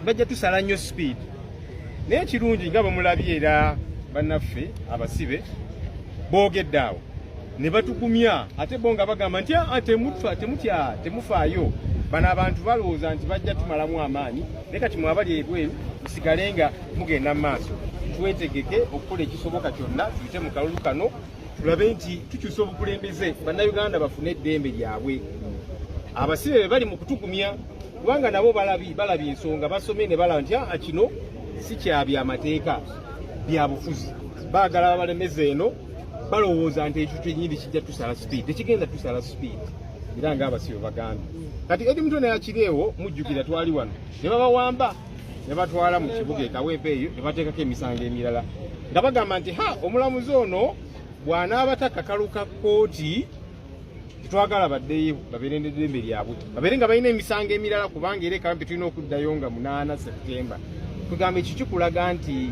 Bajja tusala nnyo speed, naye ekirungi nga bwemulabye era bannaffe abasibe boogedde awo ne batugumya, ate bo nga bagamba nti, "Ah, temutya, temutya, temufaayo. Bano abantu balowooza nti bajja tumalamu amaanyi, naye kati mwabali ebweru musigale nga mugenda mu maaso. Twetegeke okukola ekisoboka kyonna tuyite mu kalulu kano, tulabe nti tukyusa obukulembeze, Bannayuganda bafune eddembe lyabwe." Abasibe be bali mu kutugumya, kubanga nabo balabye ensonga, basomye ne balaba nti aa, kino si kya byamateeka, bya bufuzi. Baagala babalemeza eno, balowooza nti ekyo kyenyini kijja tusala speed. Tekigenda tusala speed, era ng'abasibe bagambye. Kati Eddie Mutwe naye akireewo, mujjukira twali wano ne babawamba ne batwala mu kibuga e Kawempe eyo, ne bateekako emisango emirala nga bagamba nti ha, omulamuzi ono bw'anaaba takakaluka kkooti, tetwagala baddeyo, babeere n'eddembe lyabwe, babeere nga balina emisango emirala, kubanga era e Kawempe tulina okuddayo nga 8 September. Tugamba ekyo kikulaga nti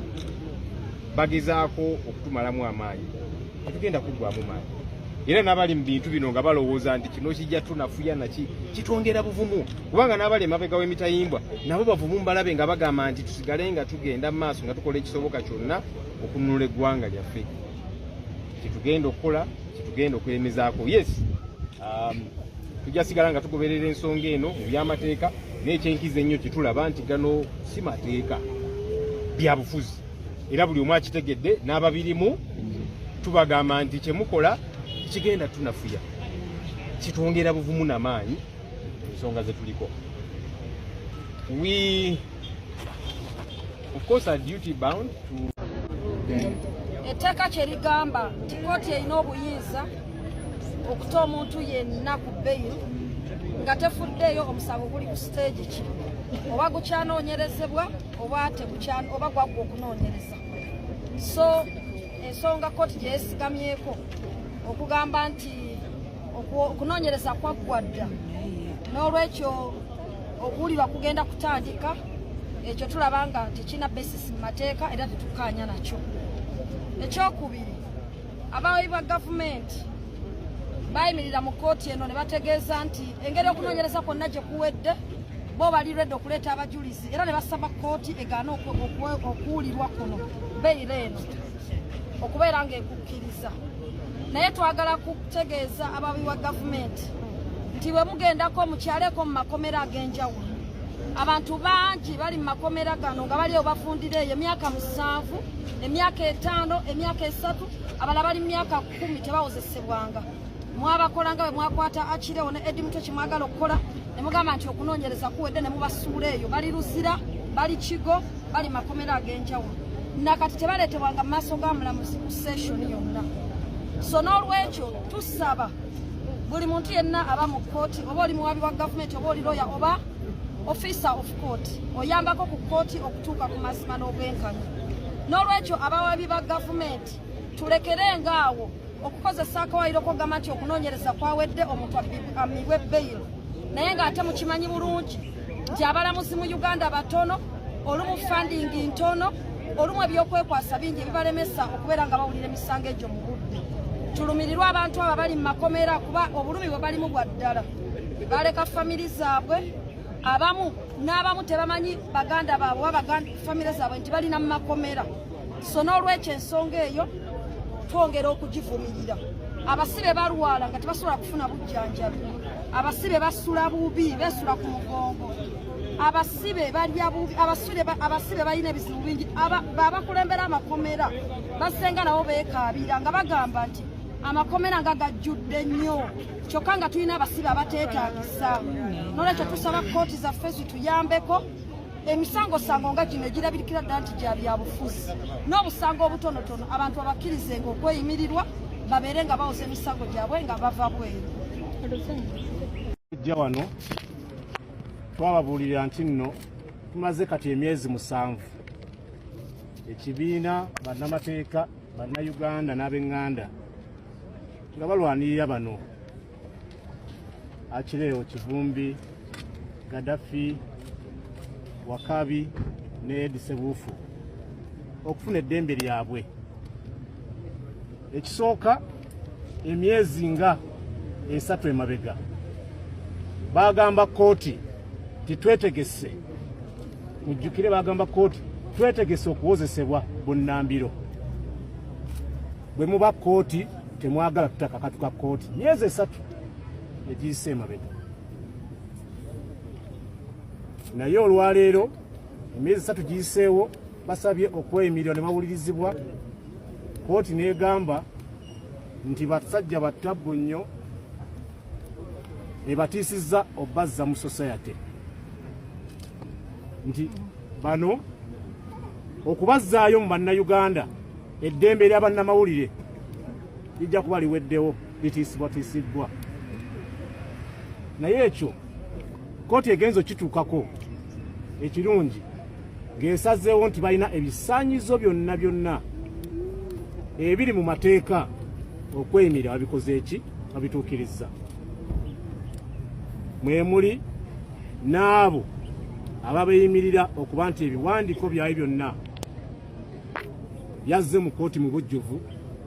bagezaako okutumalamu amaanyi. Tetugenda kuggwamu maanyi, era n'abali mu bintu bino nga balowooza nti kino kijja tunafuya, naki kitwongera buvumu, kubanga n'abali emabega w'emitayimbwa nabo bavumu, mbalabe nga bagamba nti tusigale nga tugenda mu maaso nga tukola ekisoboka kyonna okununula eggwanga lyaffe. Kyetugenda okukola, kyetugenda okwemezaako. Yes, tujja sigala nga tugoberera ensonga eno mu byamateeka, naye ekyenkiza ennyo kyetulaba nti gano si mateeka, byabufuzi, era buli omu akitegedde n'ababirimu. Tubagamba nti kyemukola kigenda tunafuya, kitwongera buvumu namaanyi ensonga zetuliko. We of course are duty bound to Etteeka kye ligamba nti kooti erina obuyinza okuta omuntu yenna ku bail nga tefuddeeyo omusango guli ku stage ki, oba gukyanoonyerezebwa oba oba gwaggwa okunoonyereza. So ensonga kooti gye yeesigamyeko okugamba nti okunoonyereza kwaggwa dda, n'olwekyo okuwulirwa kugenda kutandika, ekyo tulaba nga tekirina basis mu mateeka era tetukkaanya nakyo. Ekyokubiri, abawayi ba gavumenti bayimirira mu kkooti eno ne bategeeza nti engeri okunoonyereza kwonna gye kuwedde, bo bali ready okuleeta abajulizi, era ne basaba kkooti egaane okuwulirwa kuno, bail eno okubeera ng'ekukkiriza. Naye twagala kutegeeza abawi wa gavumenti nti bwe mugendako mukyaleko mu makomera ag'enjawulo, abantu bangi bali mu makomera gano nga bali eyo bafundira eyo emyaka 7, emyaka 5, emyaka 3, abalala bali mu myaka 10, tebawozesebwanga. Mwabakola nga bwe mwakwata Akirewo ne Eddie Mutwe, kyemwagala okukola ne mugamba nti okunoonyereza kuwedde ne mubasuula eyo. Bali Luzira, bali Kigo, bali makomera ag'enjawulo, nakati tebaleetebwanga mu maaso ga mulamuzi ku session yonna. So n'olwekyo tusaba buli muntu yenna aba mu kkooti, oba oli muwabi wa gavumenti, oba oli lawyer, oba officer of court, oyambako ku kkooti okutuuka ku mazima n'obwenkanya. N'olwekyo abawabi ba gavumenti, tulekerenga awo okukozesa akawayiro kogamba nti okunoonyereza kwawedde, omuntu amibwe bail, naye ng'ate mukimanyi bulungi nti abalamuzi mu Uganda batono, olumu funding ntono, olumu ebyokwekwasa bingi ebibalemesa okubeera nga bawulira emisango egyo mu budde. Tulumirirwe abantu abo bali mu makomera, kuba obulumi bwe balimu bwa ddala. Baleka family zaabwe, abamu n'abamu tebamanyi baganda baabwe oba family zaabwe nti balina mu makomera. So n'olwekyo ensonga eyo twongera okugivumirira. Abasibe balwala nga tebasobola kufuna bujjanjabi, abasibe basula bubi, besula ku mugongo, abasibe balya bubi, abasibe balina ebizibu bingi. Abakulembera amakomera basenga nabo beekaabira nga bagamba nti amakomera nga gajjudde nnyo, kyokka nga tulina abasibe abateetaagisa. Nolwekyo tusaba kooti zaffe zituyambeko emisangosango nga gino egirabirikira ddala nti gya byabufuzi n'obusango obutonotono, abantu abakkirizenga okweyimirirwa, babeere nga bawoza emisango gyabwe nga bava bweru. Tujja wano twababuulirira nti nno tumaze kati emyezi 7, ekibiina, bannamateeka, Bannayuganda n'ab'eŋŋanda nga balwanirira bano Achileo Kivumbi, Gaddafi Wakabi ne Eddie Sebuufu okufuna eddembe lyabwe. Ekisooka, emyezi nga 3 emabega bagamba kooti titwetegese. Mujjukire bagamba kkooti twetegese okuwozesebwa bunnambiro, bwe muba kkooti temwagala tutakakatuka kkooti. Myezi 3 egiyise emabega, naye olwaleero emyezi 3 giyiseewo, basabye okweyimirira ne bawulirizibwa. Kkooti n'egamba nti basajja battabbu nnyo, ebatiisizza obazza mu society, nti bano okubazzaayo mu bannayuganda eddembe erya bannamawulire lijja kuba liweddewo, litiisibwatiisibbwa. Naye ekyo kkooti egenza okituukako ekirungi ng'esazeewo nti balina ebisaanyizo byonna byonna ebiri mu mateeka okweyimirira, babikoze eki, babituukirizza. Mwe muli n'abo ababeeyimirira okuba nti ebiwandiiko byabwe byonna byazze mu kkooti mu bujjuvu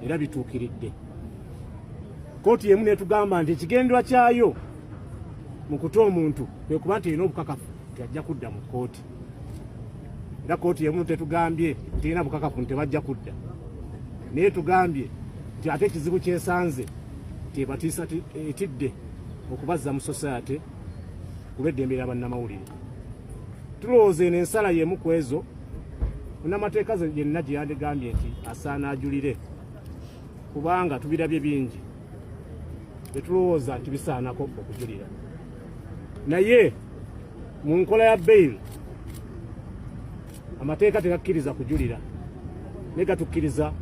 era bituukiridde. Kkooti emu n'etugamba nti ekigendererwa kyayo mu kuta omuntu kwe kuba nti erina obukakafu nti ajja kudda mu kkooti, era kkooti emu tetugambye nti erina bukakafu nti tebajja kudda, naye tugambye nti ate ekizibu kyesanze nti ebatiisa etidde okubazza mu society ku lw'eddembe lya bannamawulire. Tulowooza eno ensala y'emu ku ezo munnamateeka yenna gye yandigambye nti asaana ajulire, kubanga tubirabye bingi tetulowooza nti bisaanako okujulira. Naye mu nkola ya bail amateeka tegakkiriza kujulira, naye gatukkiriza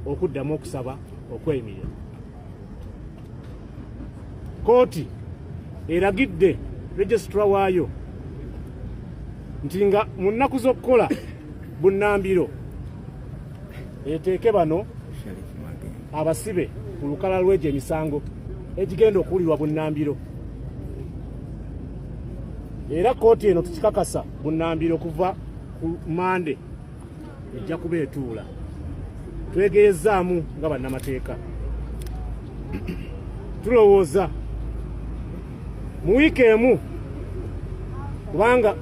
okuddamu okusaba okweyimirira. Kooti eragidde registrar waayo nti nga mu nnaku z'okukola bunnambiro eteeke bano abasibe ku lukalala lw'egyo emisango egigenda okuwulirwa bunnambiro. Era kkooti eno tukikakasa bunnambiro kuva ku Mande ejja kuba etuula. Twegeyezzaamu nga bannamateeka, tulowooza mu wiiki emu, kubanga